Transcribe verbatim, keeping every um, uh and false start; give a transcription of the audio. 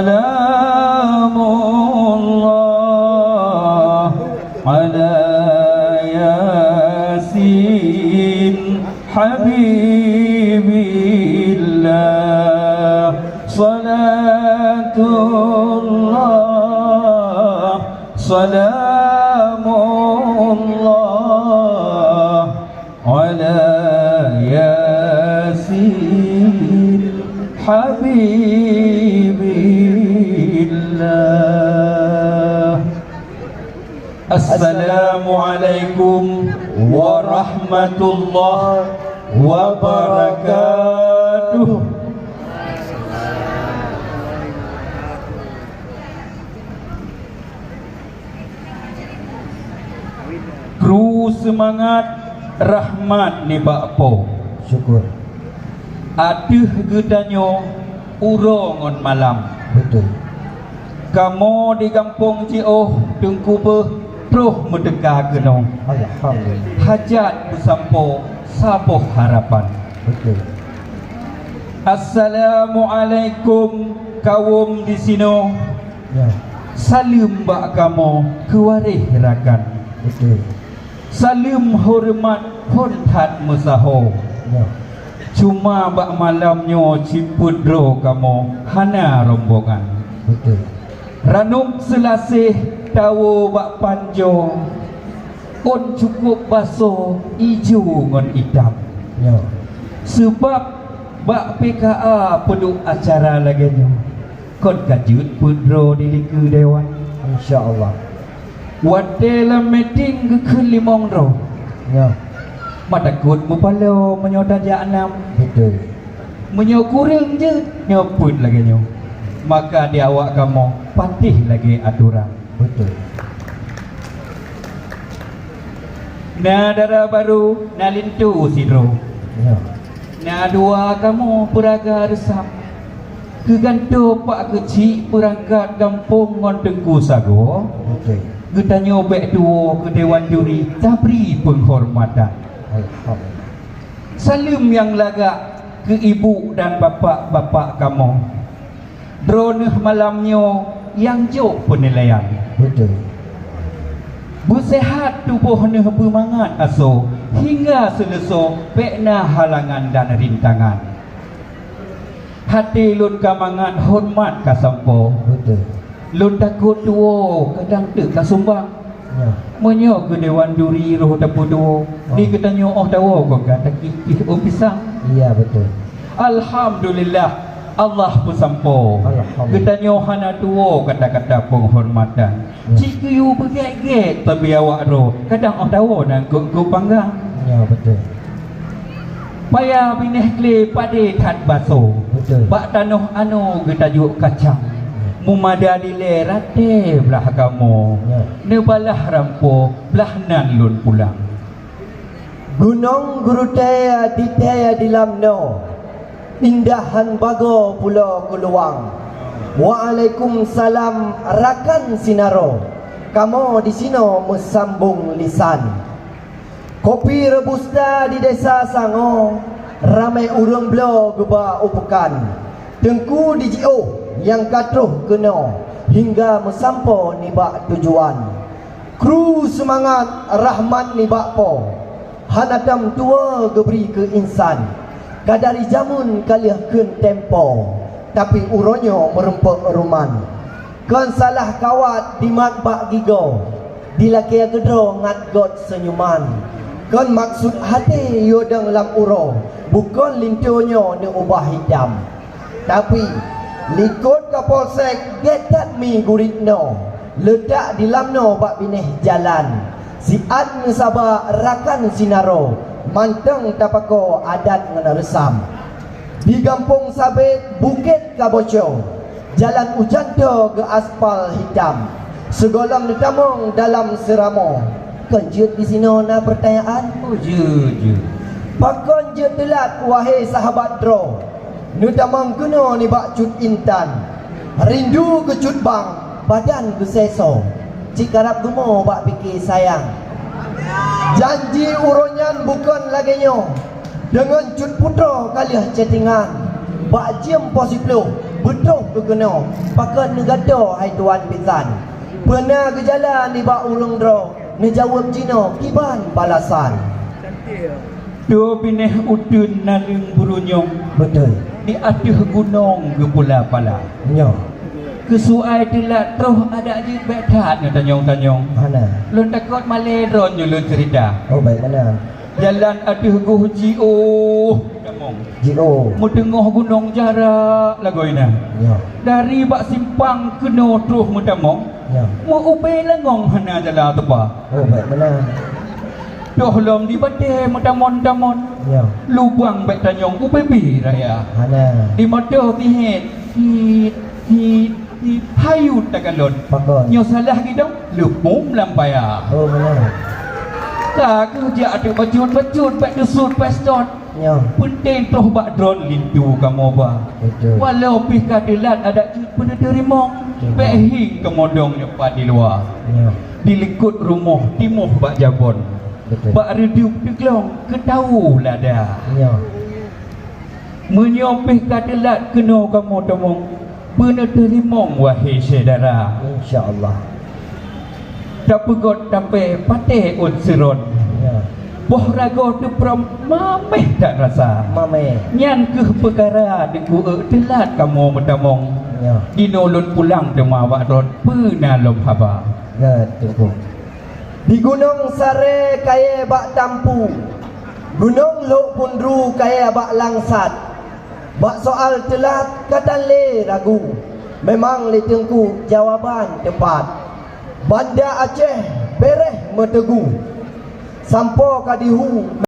Salamullah ala Yasin Habibillah. Salatullah, salamullah ala Yasin Habibillah. Assalamualaikum warahmatullahi wabarakatuh. Kru seumangat rahmat nibak Po. Syukur. Ateueh geutanyoe uroe ngon malam. Beutôi. Kamoe di gampông jiôh Teungku beuh troh meuteuka keunoe. Alhamdulillah. Hajat peusampoe saboh harapan. Beutôi. Assalamualaikum kawöm disinoe. Ya. Saleuem bak kamoe keuwaréh rakan. Beutôi. Saleuem horeumat phon that meusaho. Ya. Cuma bak malam nyoe cit peuet droe kamoe hana rombongan. Beutôi. Ranub seulaséh tawoe bak panjoe, ôn cukôp basoe ijo ngon itam. Ya. Seubab bak P K A peuduek acara lagée nyoe. Kon ka jeuet peuet droe di likeue dewan. Insya Allah. Watée lam meeting geukheun limong droe. Ya. Meutakot meupaloe meunyoe tajak nam. Beutôi. Meunyoe kureueng jeuet nyoe peuet lagée nyoe, maka di awak kamoe patéh lagée atoran. Beutôi. Na dara barô, na linto sidroe. Ya. Na dua kamoe peuraga reusam. Keugantoe pak keuchik peurangkat gampông ngon teungku sagoe. Beutôi. Geutanyoe bék tuwoe keu dewan juri tabri peunghormatan. Alhamdulillah. Saleuem nyang lagak keu ibu dan bapak-bapak kamoe. Droeneuh malam nyoe nyang jok peunilaian. Beutôi. Beuseuhat tuboh neuh beumangat asoe, hingga seuleusoe bék na halangan dan rintangan. Até lôn ka mangat horeumat ka sampoe. Beutôi. Lôn takot tuwoe kadang teuk ka sumbang. Ya. Meunyoe keu dewan juri roh tapeuduek, oh, di geutanyoe óh tawoe kon ka takik pih ôn pisang. Iya, beutôi. Alhamdulillah, Allah peusampoe. Alhamdulillah. Geutanyoe hana tuwoe kata-kata peunghormatan. Ya. Cit geuyue beugét-gét tabi awak droe, kadang óh tawoe na eungkôt-eungkôt panggang. Ya, beutôi. Paya binéh glé padé that basoe. Beutôi. Bak tanoh anoe geutajok kacang. Ya. Meumada dilée raté blah kamoe. Ya. Neubalah rampoe blah nan lôn pulang. Gunong geurutée ditée dilam noe. Indah han bagoe pulo keuluwang. Waalaikumsalam rakan sinaro. Kamoe disinoe meusambong lisan. Kopi robusta di Desa Sangoe, ramé ureuëng bloe geuba u peukan. Teungku di jiôh nyang ka troh keunoe hingga meusampoe nibak tujuan. Kru seumangat rahmat nibak Po, hana tom tuwoe geubri keu insan. Ka dari jameun ka lheueh kheun tempo, tapi uroe nyoe meurumpok ruman. Kon salah kawat dimat bak gigoe, dilakée keudroe ngat got seunyuman. Kon maksud até yue dong lam uroe, bukon linto nyoe neuubah hitam. Tapi, likot Kapolsek gét that mi gurit noe, leutak dilam noe bak binéh jalan. Siat meusaba rakan sinaro, mantong tapakoe adat ngon reusam. Di Gampông Sabét, Bukét Kaboco, jalan ujan toe geuaspal hitam. Sigohlom neutamong dalam seuramoe, kon jeuet disinoe na peurtanyaan? Oh, jeuet, jeuet. Pakon jeuet teulat, wahé sahabat droe? Neutamong keunoe nibak cut intan. Rindu keu cut bang, badan geusesoe. Cit karab geumoe bak pike sayang. Janji uroe nyan bukon lagée nyoe. Deungon cut putroe ka lheueh chattingan. Bak jeuem poh siploh, Beutôh keu keunoe, pakon neugato hai tuan bisan. Peuna geujala nibak ureuëng droe, neujaweueb jinoe kiban balasan. Dua binéh uteuen naleueng burunyong. Beutôi. Di ateueh gunong geupula-pala. Nyoe. Keusuai teulat troh adak jeuet bék that neutanyong-tanyong. Hana. Lôn takot malée droe nyoe lôn ceurita. Oh, baik meunan. Jalan ateueh goh jiôh meutamong. Jiôh. Meuteungoh gunong jarak lagoina. Ya. Dari bak simpang keunoe troh meutamong. Ya. Meu-ubé langong hana jalan teuba. Oh, baik meunan. Toh lom di batée meutamon-tamon. Ya. Lubang bék tanyong ubé bi raya. Hana. Di mata tihét, hit, hit, hit, hayeu takalon. Pakon. Nyoe salah gidong, leupom lam paya. Oh, meunan. Ka keuh jak ateueh bacut-bacut, bék teusut péstot. Nyoe. Peunteng troh bak droe linto kamoe ba. Betul. Walau pih ka teulat adak jeuet peuneuteurimong, betul, bék hieng kamoe dong nyoe pat di luwa. Nyoe. Di likot rumoh timoh bak jabon. Betul. Bak reudeup teuglong keutawu lada. Nyoe. Meunyoe pih ka teulat keunoe kamoe tamong, peuneuteurimong wahé syedara. Insya Allah. Tapeugot tapée patéh ôn seuron. Ya. Boh ragoe teuprom maméh that rasa. Maméh. Nyan keuh peukara deungon teulat kamoe meutamong. Ya. Dinoe lôn pulang teuma bak droe peue na lom haba. Gét, Teungku. Di Gunong Saré kayée bak Tampu, Gunong Lhok Pundru kayée bak Langsat. Bak soal teulat ka tan lé ragu, memang lé Teungku jawaban teupat. Banda Aceh béréh meuteugu, sampoe ka dihu